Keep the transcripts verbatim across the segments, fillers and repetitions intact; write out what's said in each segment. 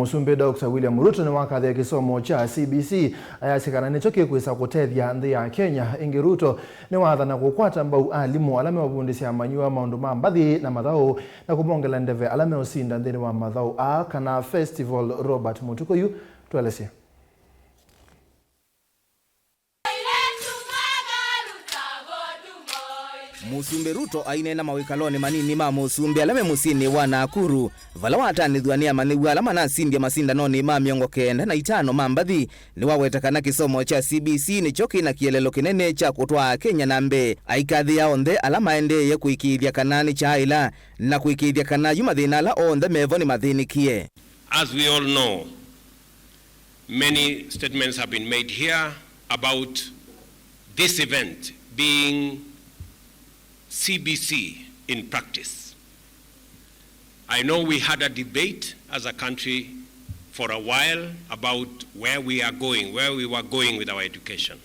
Mũsumbĩ Doctor William Ruto nĩwakathĩa kĩsomo kya C B C, ayasya kana nĩkyo kĩkwĩsa kũtethya nthĩ ya Kenya. Ĩngĩ Ruto nĩwathana kũkwata mbau alimũ ala meũvundĩsya amanyĩw'a maũndũ ma mbathi na mathaũ na kũmongela ndeve ala meũsinda nthĩnĩ wa mathaũ aa kana festival. Robert Mũtukũ yu tũelesye. Mũsumbĩ Ruto aineena mawĩkalonĩ manini ma mũsumbĩ ala me mũsyĩnĩ wa Nakuru, vala watanĩthw'a nĩ amanyĩw'a ala manasindie masindanonĩ ma mĩongo kenda na itano ma mbathi, nĩwaweta kana kĩsomo kya C B C nĩkyo kĩ na kĩeleelo kĩnene kya kũtwaa Kenya na mbee. Aikathĩa onthe ala maendeeye kũĩkĩĩthya kana nĩkyaaĩla na kũĩkĩĩthya kana yu mathĩna ala onthe mevo nĩmathĩnĩkie. As we all know, many statements have been made here about this event being C B C in practice. I know we had a debate as a country for a while about where we are going, where we were going with our education.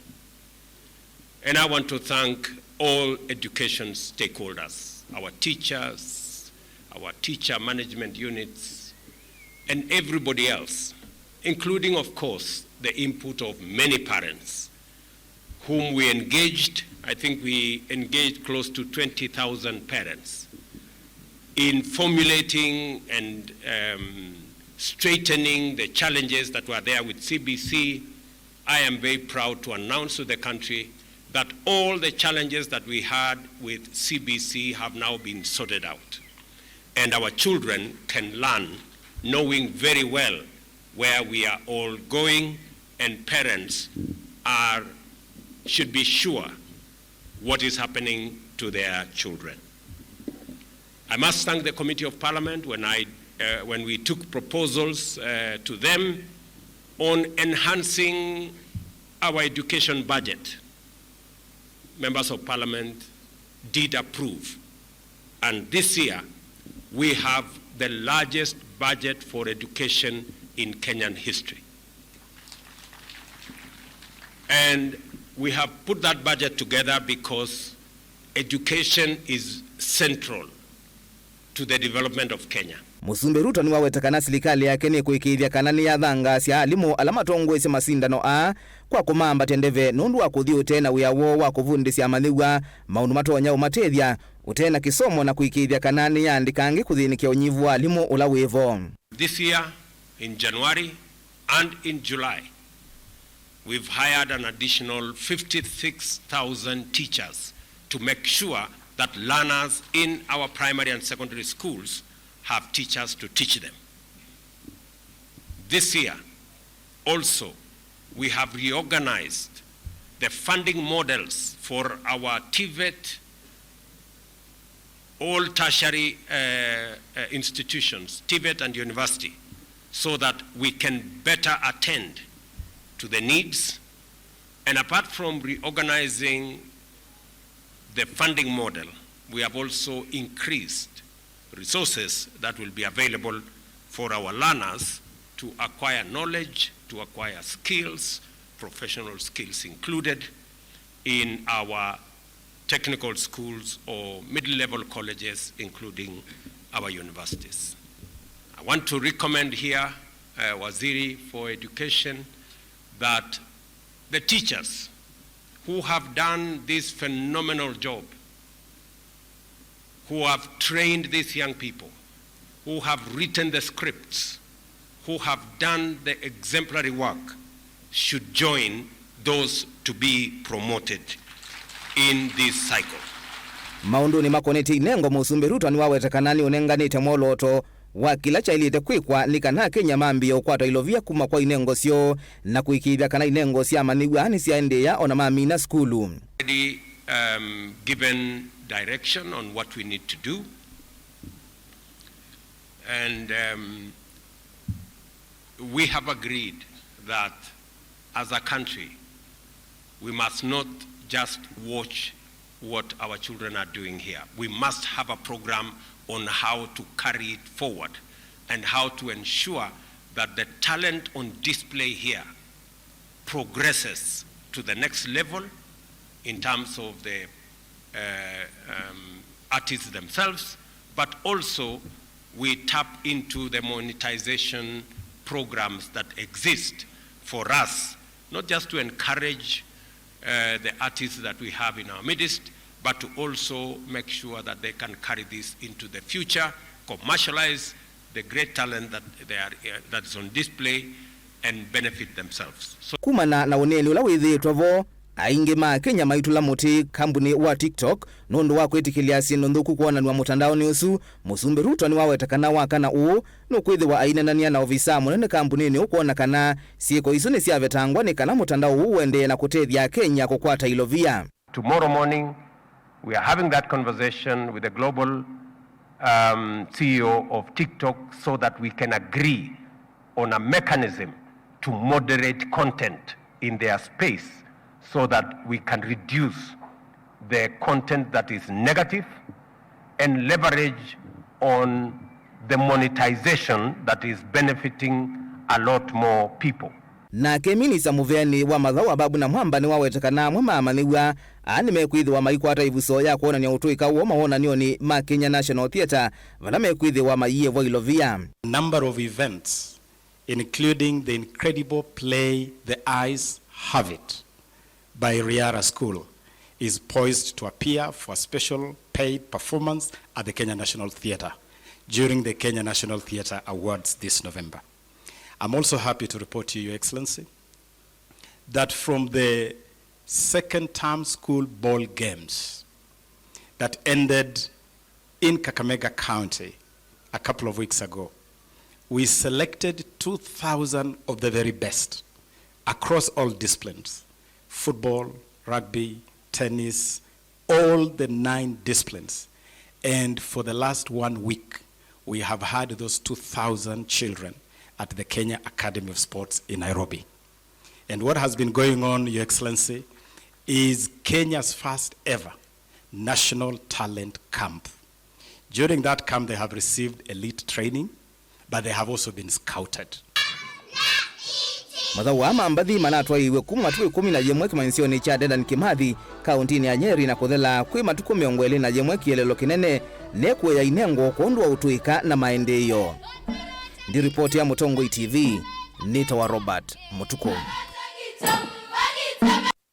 And I want to thank all education stakeholders, our teachers, our teacher management units, and everybody else, including, of course, the input of many parents whom we engaged. I think we engaged close to twenty thousand parents in formulating and, um, straightening the challenges that were there with C B C. I am very proud to announce to the country that all the challenges that we had with C B C have now been sorted out. And our children can learn knowing very well where we are all going, and parents are, should be sure what is happening to their children. I must thank the Committee of Parliament when I, uh, when we took proposals, uh, to them on enhancing our education budget. Members of Parliament did approve, and this year we have the largest budget for education in Kenyan history. And we have put that budget together because education is central to the development of Kenya. Mũsumbĩ Ruto nĩwaweta kana silikalĩ yake nĩkũĩkĩĩthya kana nĩyathangaasya alimũ ala matongoesye masindano aa kwa kũmambatya ndeve nũndũ wa kũthi ũte na wĩa woo wa kũvundĩsya amanyĩw'a maũndũ matonya ũmatethya ũte na kĩsomo na kũĩkĩĩthya kana nĩyaandĩka angĩ kũthĩnĩkya ũnyivu wa alimũ ũla wĩvo. This year, in January and in July, we've hired an additional fifty-six thousand teachers to make sure that learners in our primary and secondary schools have teachers to teach them. This year, also, we have reorganized the funding models for our TVET, all tertiary, uh, uh, institutions, TVET and university, so that we can better attend to the needs. And apart from reorganizing the funding model, we have also increased resources that will be available for our learners to acquire knowledge, to acquire skills, professional skills included, in our technical schools or mid-level colleges, including our universities. I want to recommend here, uh, Waziri for Education, that the teachers who have done this phenomenal job, who have trained these young people, who have written the scripts, who have done the exemplary work, should join those to be promoted in this cycle. Maũndũnĩ makonetye inengo, Mũsumbĩ Ruto nĩwaweta kana nĩũnenganĩte mwolooto wa kĩla kyaĩlĩte kwĩkwa nĩ kana Akenya mambĩĩe ũkwata ilovia kuma kwa inengo syoo na kũĩkĩĩthya kana inengo sya amanyĩw'a nĩsyaendeea o na mamina sukulu. Already, um, given direction on what we need to do, and, um, we have agreed that as a country, we must not just watch what our children are doing here. We must have a program on how to carry it forward and how to ensure that the talent on display here progresses to the next level in terms of the, uh, um, artists themselves, but also we tap into the monetization programs that exist for us, not just to encourage uh, the artists that we have in our midst, but to also make sure that they can carry this into the future, commercialize the great talent that they are, uh, that is on display, and benefit themselves. So, kumana na ũneeni ũla wĩthĩĩtwe vo, aingĩ ma Akenya maitũla mũtĩ kambunĩ wa TikTok nũndũ wa kwĩtĩkĩlya syĩndũ nthũku kwonanw'a mũtandaonĩ ũsu. Mũsumbĩ Ruto nĩwaweta kana wa kana ũũ nũkwĩthĩwa aineenany'a na ovisaa mũnene kambunĩnĩ ũũ kwona kana syĩko isu nĩsyavetangwa nĩ kana mũtandao ũũ ũendee na kũtethya Akenya kũkwata ilovia. Tomorrow morning, we are having that conversation with the global, um, C E O of TikTok so that we can agree on a mechanism to moderate content in their space so that we can reduce the content that is negative and leverage on the monetization that is benefiting a lot more people. Nake minista mũveani wa mathaũ Ababu Namwamba nĩwaweta kana amwe ma amanyĩw'a aa nĩmekwĩthĩwa maikwata ĩvuso ya kwonany'a ũtũĩka woo mawonany'onĩ ma Kenya National Theatre vala mekwĩthĩwa maiĩvwa ilovia. Number of events, including the incredible play The Eyes Have It by Riara School, is poised to appear for a special paid performance at the Kenya National Theatre during the Kenya National Theatre Awards this November. I'm also happy to report to you, Your Excellency, that from the second term school ball games that ended in Kakamega County a couple of weeks ago, we selected two thousand of the very best across all disciplines, football, rugby, tennis, all the nine disciplines. And for the last one week, we have had those two thousand children at the Kenya Academy of Sports in Nairobi. And what has been going on, Your Excellency, is Kenya's first ever National Talent Camp. During that camp, they have received elite training, but they have also been scouted. Mathaũ aa ma mbathi manatwaĩiw'e kuma matukũ ĩkũmi na yĩmwe kĩmanyĩsyonĩ kya Dedan Kimathi, kaũntĩnĩ ya Nyeri, na kũthela kwĩ matukũ mĩongo ĩlĩ na yĩmwe kĩeleelo kĩnene nĩkũea inengo kwondũ wa ũtũĩka na maendeeo. Ndi ripoti ya Mũtongoi T V, nĩtawa Robert Mũtukũ.